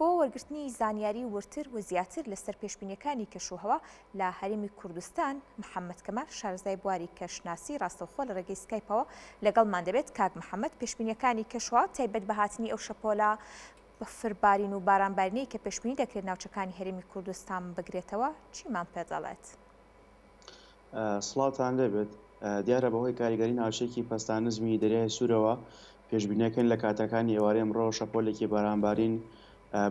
بۆ وەرگرتنی زانیاری وردتر و زیاتر لەسەر پێشبینیەکانی کەشوهەوا لە هەرێمی کوردستان، محەمەد کەمال شارەزای بواری کەشناسی ڕاستەوخۆ لە ڕێگەی سکایپەوە لەگەڵمان دەبێت. کاک محەمەد، پێشبینیەکانی کەشوهەوا تایبەت بە هاتنی ئەو شەپۆلە بەفربارین و بارانبارینەی کە پێشبینی دەکرێت ناوچەکانی هەرێمی کوردستان بگرێتەوە چیمان پێدەڵێت؟ سڵاوتان لێبێت. دیارە بەهۆی کاریگەری ناوچەیەکی پەستان نزمی دەریای سوورەوە پێشبینیەکەین لە کاتەکانی ئێوارەی ئەمڕۆ شەپۆلێکی بارانبارین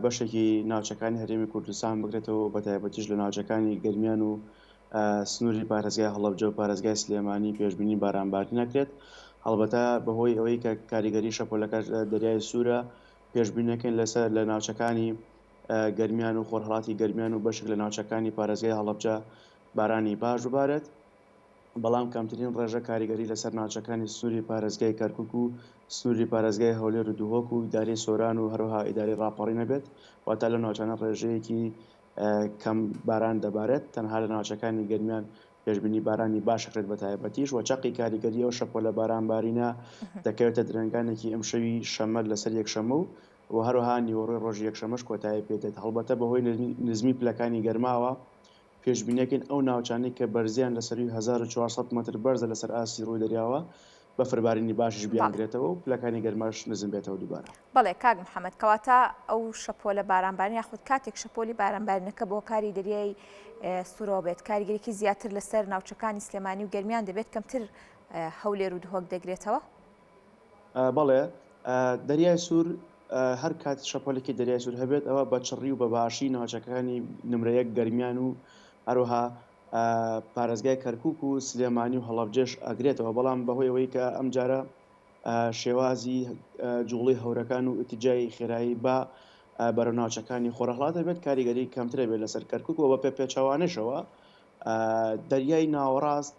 بەشێکی ناوچەکانی هەرێمی کوردستان بگرێتەوە و بەتایبەتیش لە ناوچەکانی گەرمیان و سنووری پارێزگای هەڵەبجە و پارێزگای سلێمانی پێشبینی بارانبارین نەکرێت. هەڵبەتە بەهۆی ئەوەی کە کاریگەری شەپۆلەکە دەریای سوورە پێشبینیەکەین لەسەر لە ناوچەکانی گەرمیان و خۆرهەڵاتی گەرمیان و بەشێک لە ناوچەکانی پارێزگای هەڵەبجە بارانی باش ببارێت، بەڵام کەمترین ڕێژە کاریگەری لەسەر ناوچەکانی سنووری پارێزگای کەرکوک و سنووری پارێزگای هەولێر و دهۆک و ئیدارەی سۆران و هەروەها ئیدارەی ڕاپەڕین هەبێت، واتە لەو ناوچانە ڕێژەیەکی کەم باران دەبارێت، تەنها لە ناوچەکانی گەرمیان پێشبینی بارانی باش ئەکرێت بەتایبەتیش و چەقی کاریگەری ئەو شەپۆلە بارانبارینە دەکەوێتە درەنگانێکی ئەمشەوی شەممە لەسەر یەکشەممە و و هەروەها نیوەڕۆی ڕۆژی یەکشەممەش کۆتایی پێدێت، هەڵبەتە بەهۆی نزمی پلەکانی گەرماوە پێشبینیەکەین ئەو ناوچانەی کە بەرزیان لە سەرووی 1400 مەتر بەرزە لەسەر ئاستی ڕووی دەریاوە بەفربارینی باشیش بیانگرێتەوە و پلەکانی گەرماش نزم بێتەوە دووبارە. بەڵێ کاک محەمەد، کەواتە ئەو شەپۆلە بارانبارین یاخود کاتێک شەپۆلی بارانبارینەکە بە هۆکاری دەریای سوورەوە بێت کاریگەریی زیاتر لەسەر ناوچەکانی سلێمانی و گەرمیان دەبێت کەمتر هەولێر و دهۆک دەگرێتەوە؟ بەڵێ دەریای سوور هەر کات شەپۆلێکی دەریای سوور هەبێت ئەوە بە چڕی و بە باشی ناوچەکانی نمرە یەک گەرمیان و هەروەها پارێزگای کەرکک و سلێمانی و هەڵەبجەش ئەگرێتەوە بەڵام بەهۆی ئەوەی کە ئەمجارە شێوازی جوڵی هەورەکان و ئیتجای خێرایی با بەرەو ناوچەکانی خۆرهەڵات دەبێت کاریگەری کەمترە بێت لەسەر کەرکک و بە پێ پێچەوانەشەوە دەریای ناوەڕاست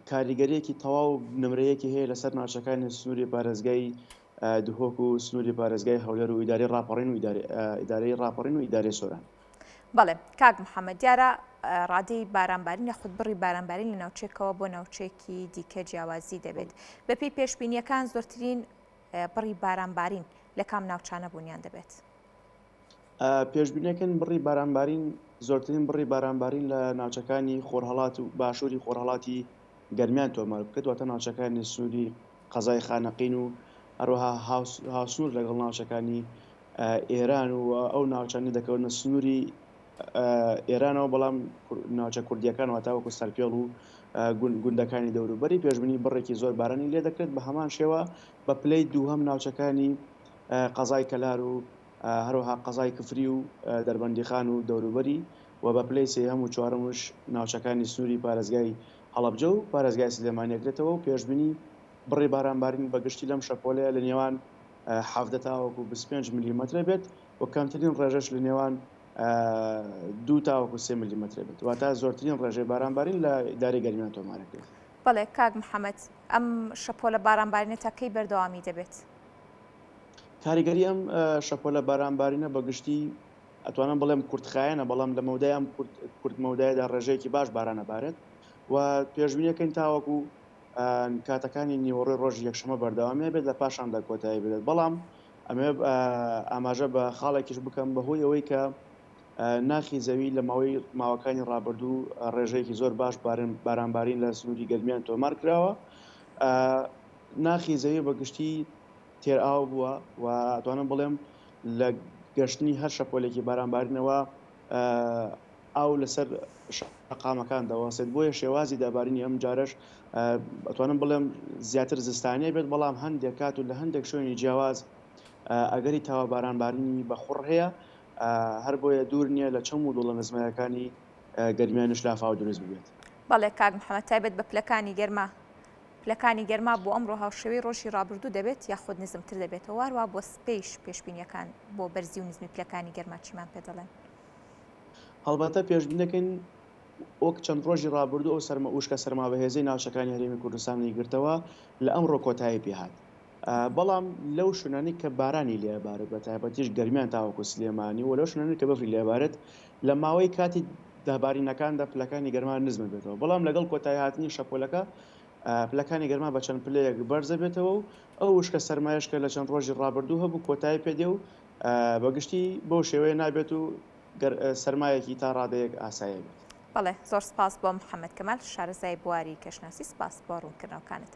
کاریگەریەکی تەواو نمرەیەکی هەیە لەسەر ناوچەکانی سنووری پارێزگای دهۆک و سنووری پارێزگای هەولێر و ئیداری ڕاپەڕین و ئیدارەی ڕاپەڕین و ئیدارەی سۆران. بەڵێ کاک محەممەد دیارە ڕادەی بارانبارین یاخود بڕی بارانبارین لە ناوچێکەوە بۆ ناوچێکی دیکە جیاوازی دەبێت بەپێی پێشبینیەکان زۆرترین بڕی بارانبارین لە کام ناوچانە بوونیان دەبێت؟ پێشبینیەکەن بڕی بارانبارین زۆرترین بڕی بارانبارین لە ناوچەکانی خۆرهەڵات و باشووری خۆرهەڵاتی گەرمیان تۆمار بکرێت واتە ناوچەکانی سنووری قەزای خانەقین و هەروەها هاوسنوور لەگەڵ ناوچەکانی ئێران و ئەو ناوچانەی دەکەونە سنووری ئێرانەوە بەڵام ناوچە کوردیەکان واتە وەکو سەرپێڵ و گوندەکانی دەوروبەری پێشبینی بڕێکی زۆر بارانی لێ دەکرێت بە هەمان شێوە بە پلەی دووهەم ناوچەکانی قەزای کەلار و هەروەها قەزای کفری و دەربەندیخان و دەوروبەری و بە پلەی سێیەم و چوارەمش ناوچەکانی سنووری پارێزگای هەڵەبجە و پارێزگای سلێمانی ئەگرێتەوە و پێشبینی بڕی بارانبارین بە گشتی لەم شەپۆلەیە لە نێوان 17 تاوەکو 25 ملیمەترە بێت و کەمترین ڕێژەش لە نێوان دوو تاوەکو سێ ملیمەترە بێت واتە زۆرترین ڕێژەی بارانبارین لە ئیدارەی گەرمیان تۆمارەکرێت. بەڵێ کاک محەمەد، ئەم شەپۆلە بارانبارینە تا کەی بەردەوامی دەبێت؟ کاریگەری ئەم شەپۆلە بارانبارینە بە گشتی ئەتوانم بڵێم کورتخایەنە، بەڵام لە مەودای ئەم کورت مەودایەدا ڕێژەیەکی باش باران ئەبارێت و پێشبینیەکەین تاوەکو کاتەکانی نیوەڕۆی ڕۆژی یەکشەمە بەردەوامی هەبێت لە پاشاندا کۆتایی بێت بەڵام ئەمێ ئاماژە بە خاڵێکیش بکەم بەهۆی ئەوەی کە ناخی زەوی لە ماوەی ماوەکانی ڕابردوو ڕێژەیەکی زۆر باش بارانبارین لە سنووری گەرمیان تۆمار کراوە ناخی زەوی بە گشتی تێرئاو بووە و ئەتوانم بڵێم لە گەشتنی هەر شەپۆلێکی بارانبارینەوە ئاو لەسەر شەقامەکان دەوەستێت بۆیە شێوازی دابارینی ئەم جارەش ئەتوانم بڵێم زیاتر زستانیە بێت بەڵام هەندێک کات و لە هەندێک شوێنی جیاواز ئەگەری تاوە بارانبارینی بەخوڕ هەیە هەر بۆیە دوور نییە لە چەم و دۆڵە نزمەکانی گەرمیانیش لافاو دروست ببێت. بەڵێ کاک محەمەد تایبەت بە پلەکانی گەرما پلەکانی گەرما بۆ ئەمڕۆ هاوشێوەی ڕۆژی ڕابردوو دەبێت یاخود نزمتر دەبێتەوە هەروەها بۆ سبەیش پێشبینییەکان بۆ بەرزی و نزمی پلەکانی گەرما چیمان پێ دەڵێن؟ هەڵبەتە پێشبینی دەکەین وەک چەند ڕۆژی ڕابردوو ئەو سەرما وشکە سەرما بەهێزەی ناوچەکانی هەرێمی کوردستانی گرتەوە لە ئەمڕۆ کۆتایی پێهات بەڵام لەو شوێنانەی کە بارانی لێ بارێت بە تایبەتیش گەرمیان تاوەکو سلێمانی و لەو شوێنانەی کە بەفری لێ بارێت لە ماوەی کاتی دابارینەکاندا پلەکانی گەرما نزم بێتەوە بەڵام لەگەڵ کۆتایی هاتنی شەپۆلەکە پلەکانی گەرما بە چەند پلەیەک بەرزەبێتەوە و ئەو وشکە سەرمایەش کە لە چەند ڕۆژی ڕابردوو هەبوو کۆتایی پێدێ و. بە گشتی بەو شێوەیە نابێت و سەرمایەکی تا ڕادەیەک ئاسایی بێت. بەڵێ زۆر سپاس بۆ محەممەد کەمال شارەزای بواری کەشناسی سپاس بۆ ڕوونکردنەوەکانت.